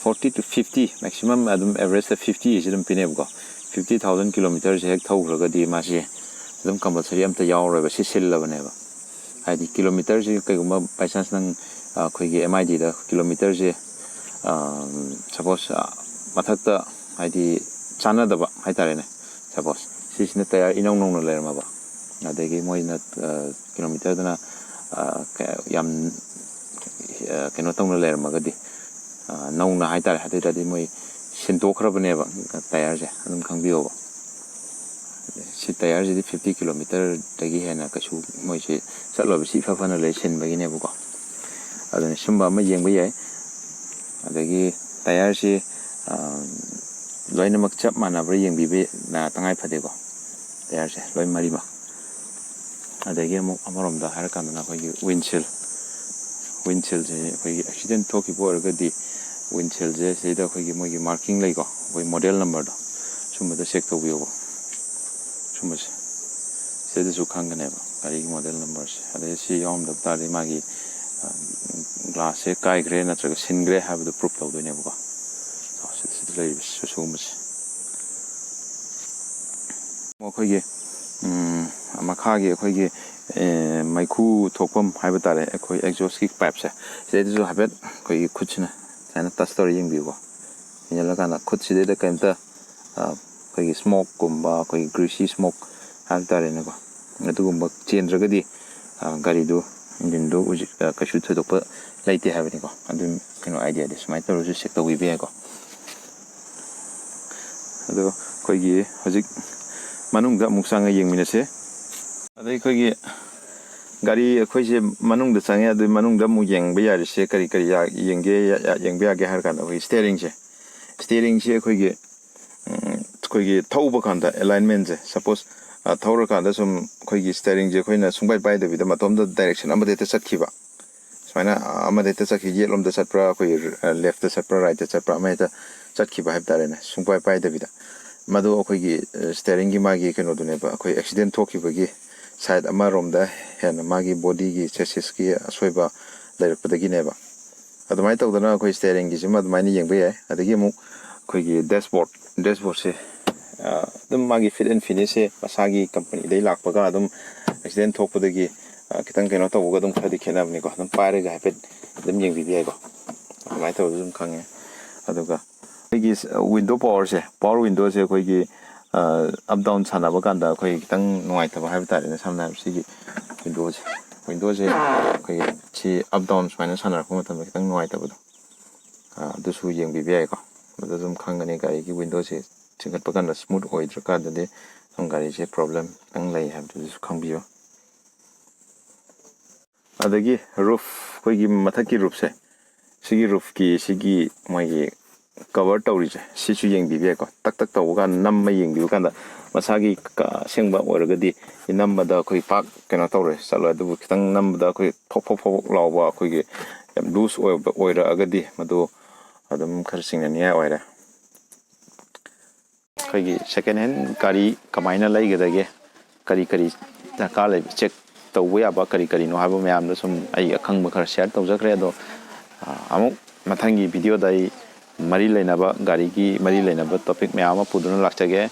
forty to fifty, maximum ꯑꯗꯨꯝ ꯑꯦꯚꯔꯦꯖꯇ fifty ꯑꯁꯤ ꯑꯗꯨꯝ ꯄꯤꯅꯦꯕꯀꯣ꯫ Fifty thousand ꯀꯤꯂꯣꯃꯤꯇꯔꯁꯦ ꯍꯦꯛ ꯊꯧꯈ꯭ꯔꯒꯗꯤ ꯃꯥꯁꯦ ꯑꯗꯨꯝ ꯀꯝꯄꯜꯁꯔꯤ ꯑꯝꯇ ꯌꯥꯎꯔꯣꯏꯕ, ꯁꯤ ꯁꯤꯜꯂꯕꯅꯦꯕ꯫ ꯍꯥꯏꯗꯤ ꯀꯤꯂꯣꯃꯤꯇꯔꯁꯤ ꯀꯩꯒꯨꯝꯕ by chance ꯅꯪ ꯑꯩꯈꯣꯏꯒꯤ ꯑꯦꯝ ꯑꯥꯏ ꯗꯤꯗ ꯀꯤꯂꯣꯃꯤꯇꯔꯁꯦ ꯁꯄꯣꯁ ꯃꯊꯛꯇ ꯍꯥꯏꯗꯤ ꯆꯥꯟꯅꯗꯕ ꯍꯥꯏꯇꯥꯔꯦꯅꯦ, ꯁꯄꯣꯁ ꯁꯤꯁꯤꯅ ꯇꯌꯥꯔ ꯏꯅꯧ ꯅꯧꯅ ꯂꯩꯔꯝꯃꯕ, ꯑꯗꯒꯤ ꯃꯣꯏꯅ ꯀꯤꯂꯣꯃꯤꯇꯔꯗꯅ ꯌꯥꯝ ꯀꯩꯅꯣ ꯇꯧꯅ ꯂꯩꯔꯝꯃꯒꯗꯤ, ꯅꯧꯅ ꯍꯥꯏꯇꯥꯔꯦ, ꯑꯗꯨ ꯑꯣꯏ ꯇꯥꯔꯗꯤ ꯃꯣꯏ ꯁꯤꯟꯗꯣꯛꯈ꯭ꯔꯕꯅꯦꯕ ꯇꯌꯥꯔꯁꯦ, ꯑꯗꯨꯝ ꯈꯪꯕꯤꯌꯣꯕ꯫ ꯁꯤ ꯇꯌꯥꯔꯁꯤꯗꯤ ꯐꯤꯐꯇꯤ ꯀꯤꯂꯣꯃꯤꯇꯔꯗꯒꯤ ꯍꯦꯟꯅ ꯀꯩꯁꯨ ꯃꯣꯏꯁꯦ ꯆꯠꯂꯣꯏꯕ, ꯁꯤ ꯏꯐ ꯐꯅ ꯂꯩ ꯁꯤꯟꯕꯒꯤꯅꯦꯕꯀꯣ꯫ ꯑꯗꯨꯅ ꯁꯨꯝꯕ ꯑꯃ ꯌꯦꯡꯕ ꯌꯥꯏ꯫ ꯑꯗꯒꯤ ꯇꯌꯥꯔꯁꯤ ꯂꯣꯏꯅꯃꯛ ꯆꯞ ꯃꯥꯟꯅꯕ꯭ꯔꯥ ꯌꯦꯡꯕꯤꯕ ꯇꯉꯥꯏ ꯐꯗꯦꯀꯣ꯫ ꯇꯌꯥꯔꯁꯦ ꯂꯣꯏ ꯃꯔꯤꯃꯛ꯫ ꯑꯗꯒꯤ ꯑꯃꯨꯛ ꯑꯃꯔꯣꯝꯗ ꯍꯥꯏꯔꯀꯥꯟꯗꯅ ꯑꯩꯈꯣꯏꯒꯤ ꯋꯤꯟꯁꯤꯜ ꯋꯤꯟꯁꯤꯜꯁꯦ ꯑꯩꯈꯣꯏꯒꯤ ꯑꯦꯛꯁꯤꯗꯦꯟ ꯊꯣꯛꯈꯤꯕ ꯑꯣꯏꯔꯒꯗꯤ ꯋꯤꯟꯁꯤꯜꯁꯦ ꯁꯤꯗ ꯑꯩꯈꯣꯏꯒꯤ ꯃꯣꯏꯒꯤ ꯃꯥꯔꯀꯤꯡ ꯂꯩꯀꯣ, ꯑꯩꯈꯣꯏ ꯃꯣꯗꯦꯜ ꯅꯝꯕꯔꯗꯣ, ꯁꯨꯝꯕꯗ ꯆꯦꯛ ꯇꯧꯕꯤꯌꯣꯕ꯫ ꯁꯨꯝꯕꯁꯦ ꯁꯤꯗꯁꯨ ꯈꯪꯒꯅꯦꯕ ꯒꯥꯔꯤꯒꯤ ꯃꯣꯗꯦꯜ ꯅꯝꯕꯔꯁꯦ꯫ ꯑꯗꯩ ꯁꯤ ꯌꯥꯎꯔꯝꯗꯕ ꯇꯥꯔꯗꯤ ꯃꯥꯒꯤ ꯒ꯭ꯂꯥꯁꯁꯦ ꯀꯥꯏꯈ꯭ꯔꯦ ꯅꯠꯇ꯭ꯔꯒ ꯁꯤꯟꯈ꯭ꯔꯦ ꯍꯥꯏꯕꯗꯨ ꯄ꯭ꯔꯨꯞ ꯇꯧꯗꯣꯏꯅꯦꯕꯀꯣ꯫ ꯁꯤꯗ ꯂꯩꯔꯤꯕ ꯁꯨꯒꯨꯝꯕꯁꯦ꯫ ꯑꯩꯈꯣꯏꯒꯤ ꯃꯈꯥꯒꯤ ꯑꯩꯈꯣꯏꯒꯤ ꯃꯩꯈꯨ ꯊꯣꯛꯐꯝ ꯍꯥꯏꯕ ꯇꯥꯔꯦ, ꯑꯩꯈꯣꯏ ꯑꯦꯛꯖꯣꯁꯀꯤ ꯄꯥꯏꯞꯁꯦ, ꯁꯤꯗꯩꯗꯁꯨ ꯍꯥꯏꯐꯦꯠ ꯑꯩꯈꯣꯏꯒꯤ ꯈꯨꯠꯁꯤꯅ ꯁꯨꯃꯥꯏꯅ ꯇꯁ ꯇꯧꯔ ꯌꯦꯡꯕꯤꯌꯨꯀꯣ꯫ ꯌꯦꯡꯍꯜꯂꯀꯥꯟꯗ ꯈꯨꯠꯁꯤꯗꯩꯗ ꯀꯩꯝꯇ ꯑꯩꯈꯣꯏꯒꯤ ꯁ꯭ꯃꯣꯛꯀꯨꯝꯕ, ꯑꯩꯈꯣꯏꯒꯤ ꯒ꯭ꯔꯤꯁꯤ ꯁ꯭ꯃꯣꯛ ꯍꯥꯏꯕ ꯇꯥꯔꯦꯅꯦꯀꯣ, ꯑꯗꯨꯒꯨꯝꯕ ꯆꯦꯟꯗ꯭ꯔꯒꯗꯤ ꯒꯥꯔꯤꯗꯨ, ꯏꯟꯖꯤꯟꯗꯨ ꯍꯧꯖꯤꯛ ꯀꯩꯁꯨ ꯊꯣꯏꯗꯣꯛꯄ ꯂꯩꯇꯦ ꯍꯥꯏꯕꯅꯤꯀꯣ꯫ ꯑꯗꯨ ꯀꯩꯅꯣ, ꯑꯥꯏꯗꯤꯌꯥꯗꯤ ꯁꯨꯃꯥꯏꯅ ꯇꯧꯔꯁꯨ ꯆꯦꯛ ꯇꯧꯕꯤꯕ ꯌꯥꯏꯀꯣ꯫ ꯑꯗꯣ ꯑꯩꯈꯣꯏꯒꯤ ꯍꯧꯖꯤꯛ ꯃꯅꯨꯡꯗ ꯑꯃꯨꯛ ꯆꯪꯉ ꯌꯦꯡꯃꯤꯟꯅꯁꯦ꯫ ꯑꯗꯩ ꯑꯩꯈꯣꯏꯒꯤ ꯒꯥꯔꯤ ꯑꯩꯈꯣꯏꯁꯦ ꯃꯅꯨꯡꯗ ꯆꯪꯉꯦ, ꯑꯗꯨ ꯃꯅꯨꯡꯗ ꯑꯃꯨꯛ ꯌꯦꯡꯕ ꯌꯥꯔꯤꯁꯦ ꯀꯔꯤ ꯀꯔꯤ ꯌꯦꯡꯒꯦ, ꯌꯦꯡꯕ ꯌꯥꯒꯦ ꯍꯥꯏꯔ ꯀꯥꯟꯗ ꯑꯩꯈꯣꯏꯒꯤ ꯁ꯭ꯇꯦꯔꯤꯡꯁꯦ, ꯁ꯭ꯇꯦꯔꯤꯡꯁꯦ ꯑꯩꯈꯣꯏꯒꯤ ꯑꯩꯈꯣꯏꯒꯤ ꯊꯧꯕ ꯀꯥꯟꯗ ꯑꯦꯂꯥꯏꯟꯃꯦꯟꯁꯦ, ꯁꯄꯣꯁ ꯊꯧꯔꯀꯥꯟꯗ ꯁꯨꯝ ꯑꯩꯈꯣꯏꯒꯤ ꯁ꯭ꯇꯦꯔꯤꯡꯁꯦ ꯑꯩꯈꯣꯏꯅ ꯁꯨꯡꯄꯥꯏ ꯄꯥꯏꯗꯕꯤꯗ ꯃꯇꯣꯝꯗ ꯗꯥꯏꯔꯦꯛꯁꯟ ꯑꯃꯗ ꯍꯦꯛꯇ ꯆꯠꯈꯤꯕ, ꯁꯨꯃꯥꯏꯅ ꯑꯃꯗ ꯍꯦꯛꯇ ꯆꯠꯈꯤ, ꯌꯦꯠꯂꯣꯝꯗ ꯆꯠꯄ꯭ꯔꯥ, ꯑꯩꯈꯣꯏꯒꯤ ꯂꯦꯐꯇ ꯆꯠꯄ꯭ꯔꯥ, ꯔꯥꯏꯠꯇ ꯆꯠꯄ꯭ꯔꯥ, ꯑꯃ ꯍꯦꯛꯇ ꯆꯠꯈꯤꯕ ꯍꯥꯏꯕ ꯇꯥꯔꯦꯅꯦ, ꯁꯨꯡꯄꯥꯏ ꯄꯥꯏꯗꯕꯤꯗ꯫ ꯃꯗꯨ ꯑꯩꯈꯣꯏꯒꯤ ꯁ꯭ꯇꯦꯔꯤꯡꯒꯤ ꯃꯥꯒꯤ ꯀꯩꯅꯣꯗꯨꯅꯦꯕ, ꯑꯩꯈꯣꯏ ꯑꯦꯛꯁꯤꯗꯦꯟ ꯊꯣꯛꯈꯤꯕꯒꯤ ꯁꯥꯏꯠ ꯑꯃꯔꯣꯝꯗ ꯍꯦꯟꯅ ꯃꯥꯒꯤ ꯕꯣꯗꯤꯒꯤ ꯆꯦꯁꯤꯁꯀꯤ ꯑꯁꯣꯏꯕ ꯂꯩꯔꯛꯄꯗꯒꯤꯅꯦꯕ꯫ ꯑꯗꯨꯃꯥꯏꯅ ꯇꯧꯗꯅ ꯑꯩꯈꯣꯏ ꯁ꯭ꯇꯦꯔꯤꯡꯒꯤꯁꯤꯃ ꯑꯗꯨꯃꯥꯏꯅ ꯌꯦꯡꯕ ꯌꯥꯏ꯫ ꯑꯗꯒꯤ ꯑꯃꯨꯛ ꯑꯩꯈꯣꯏꯒꯤ ꯗꯦꯁꯕꯣꯔꯗ, ꯗꯦꯁꯕꯣꯔꯗꯁꯦ ꯑꯗꯨꯝ ꯃꯥꯒꯤ ꯐꯤꯠ ꯑꯦꯟ ꯐꯤꯅꯤꯁꯁꯦ ꯃꯁꯥꯒꯤ ꯀꯝꯄꯅꯤꯗꯩ ꯂꯥꯛꯄꯒ ꯑꯗꯨꯝ ꯑꯦꯛꯁꯤꯗꯦꯟ ꯊꯣꯛꯄꯗꯒꯤ ꯈꯤꯇꯪ ꯀꯩꯅꯣ ꯇꯧꯕꯒ ꯑꯗꯨꯝ ꯈꯔꯗꯤ ꯈꯦꯠꯅꯕꯅꯤꯀꯣ꯫ ꯑꯗꯨꯝ ꯄꯥꯏꯔꯒ ꯍꯥꯏꯐꯦꯠ ꯑꯗꯨꯝ ꯌꯦꯡꯕꯤꯕ ꯌꯥꯏꯀꯣ꯫ ꯑꯗꯨꯃꯥꯏꯅ ꯇꯧꯔꯒ ꯑꯗꯨꯝ ꯈꯪꯉꯦ꯫ ꯑꯗꯨꯒ ꯑꯩꯒꯤ ꯋꯤꯟꯗꯣ ꯄꯋꯥꯔꯁꯦ, ꯄꯋꯥꯔ ꯋꯤꯟꯗꯣꯁꯦ ꯑꯩꯈꯣꯏꯒꯤ ꯑꯞ ꯗꯥꯎꯟ ꯁꯥꯟꯅꯕ ꯀꯥꯟꯗ ꯑꯩꯈꯣꯏ ꯈꯤꯇꯪ ꯅꯨꯡꯉꯥꯏꯇꯕ ꯍꯥꯏꯕ ꯇꯥꯔꯦꯅꯦ꯫ ꯁꯝꯅ ꯍꯥꯏꯔꯕ ꯁꯤꯒꯤ ꯋꯤꯟꯗꯣꯁꯦ, ꯋꯤꯟꯗꯣꯁꯦ ꯑꯩꯈꯣꯏꯒꯤ ꯁꯤ ꯑꯞ ꯗꯥꯎꯟ ꯁꯨꯃꯥꯏꯅ ꯁꯥꯟꯅꯔꯛꯄ ꯃꯇꯝꯗ ꯈꯤꯇꯪ ꯅꯨꯡꯉꯥꯏꯇꯕꯗꯣ, ꯑꯗꯨꯁꯨ ꯌꯦꯡꯕꯤꯕ ꯌꯥꯏꯀꯣ꯫ ꯑꯗꯨꯗ ꯑꯗꯨꯝ ꯈꯪꯒꯅꯤ ꯒꯥꯔꯤꯒꯤ ꯋꯤꯟꯗꯣꯁꯦ ꯆꯤꯡꯈꯠꯄ ꯀꯥꯟꯗ ꯁ꯭ꯃꯨꯠ ꯑꯣꯏꯗ꯭ꯔꯀꯥꯟꯗꯗꯤ ꯁꯨꯝ ꯒꯥꯔꯤꯁꯦ ꯄ꯭ꯔꯣꯕ꯭ꯂꯦꯝ ꯈꯤꯇꯪ ꯂꯩ ꯍꯥꯏꯕꯗꯨꯁꯨ ꯈꯪꯕꯤꯌꯨ꯫ ꯑꯗꯒꯤ ꯔꯨꯐ, ꯑꯩꯈꯣꯏꯒꯤ ꯃꯊꯛꯀꯤ ꯔꯨꯐꯁꯦ, ꯁꯤꯒꯤ ꯔꯨꯐꯀꯤ ꯁꯤꯒꯤ ꯃꯣꯏꯒꯤ ꯀꯕꯔ ꯇꯧꯔꯤꯁꯦ, ꯁꯤꯁꯨ ꯌꯦꯡꯕꯤꯕ ꯌꯥꯏꯀꯣ꯫ ꯇꯛ ꯇꯛ ꯇꯧꯕ ꯀꯥꯟꯗ, ꯅꯝꯃ ꯌꯦꯡꯕꯤꯕ ꯀꯥꯟꯗ, ꯃꯁꯥꯒꯤ ꯀ-, ꯑꯁꯦꯡꯕ ꯑꯣꯏꯔꯒꯗꯤ ꯁꯤ ꯅꯝꯕꯗ ꯑꯩꯈꯣꯏ ꯄꯥꯛ ꯀꯩꯅꯣ ꯇꯧꯔꯣꯏ, ꯆꯠꯂꯣꯏ꯫ ꯑꯗꯨꯕꯨ ꯈꯤꯇꯪ ꯅꯝꯕꯗ ꯑꯩꯈꯣꯏ ꯐꯣꯛ ꯐꯣꯛ ꯐꯣꯛ ꯂꯥꯎꯕ, ꯑꯩꯈꯣꯏꯒꯤ ꯌꯥꯝ ꯂꯨꯖ ꯑꯣꯏꯕ ꯑꯣꯏꯔꯛꯑꯒꯗꯤ ꯃꯗꯨ ꯑꯗꯨꯝ ꯈꯔ ꯆꯤꯡꯅꯅꯤꯡꯉꯥꯏ ꯑꯣꯏꯔꯦ꯫ ꯑꯩꯈꯣꯏꯒꯤ ꯁꯦꯀꯦꯟ ꯍꯦꯟ ꯒꯥꯔꯤ ꯀꯃꯥꯏꯅ ꯂꯩꯒꯗꯒꯦ, ꯀꯔꯤ ꯀꯔꯤ ꯗꯔꯀꯥꯔ ꯂꯩꯕ, ꯆꯦꯛ ꯇꯧꯕ ꯌꯥꯕ ꯀꯔꯤ ꯀꯔꯤꯅꯣ ꯍꯥꯏꯕ ꯃꯌꯥꯝꯗꯣ ꯁꯨꯝ ꯑꯩ ꯑꯈꯪꯕ ꯈꯔ ꯁꯤꯌꯔ ꯇꯧꯖꯈ꯭ꯔꯦ꯫ ꯑꯗꯣ, ꯑ, ꯑꯃꯨꯛ ꯃꯊꯪꯒꯤ ꯚꯤꯗꯤꯑꯣꯗ ꯑꯩ ꯃꯔꯤ ꯂꯩꯅꯕ, ꯒꯥꯔꯤꯒꯤ ꯃꯔꯤ ꯂꯩꯅꯕ ꯇꯣꯄꯤꯛ ꯃꯌꯥꯝ ꯑꯃ ꯄꯨꯗꯨꯅ ꯂꯥꯛꯆꯒꯦ꯫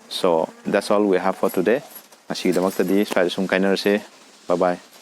So, that's all we have for today. ꯉꯁꯤꯒꯤꯗꯃꯛꯇꯗꯤ ꯁ꯭ꯋꯥꯏꯗ ꯁꯨꯝ ꯀꯥꯏꯅꯔꯁꯦ꯫ Bye bye.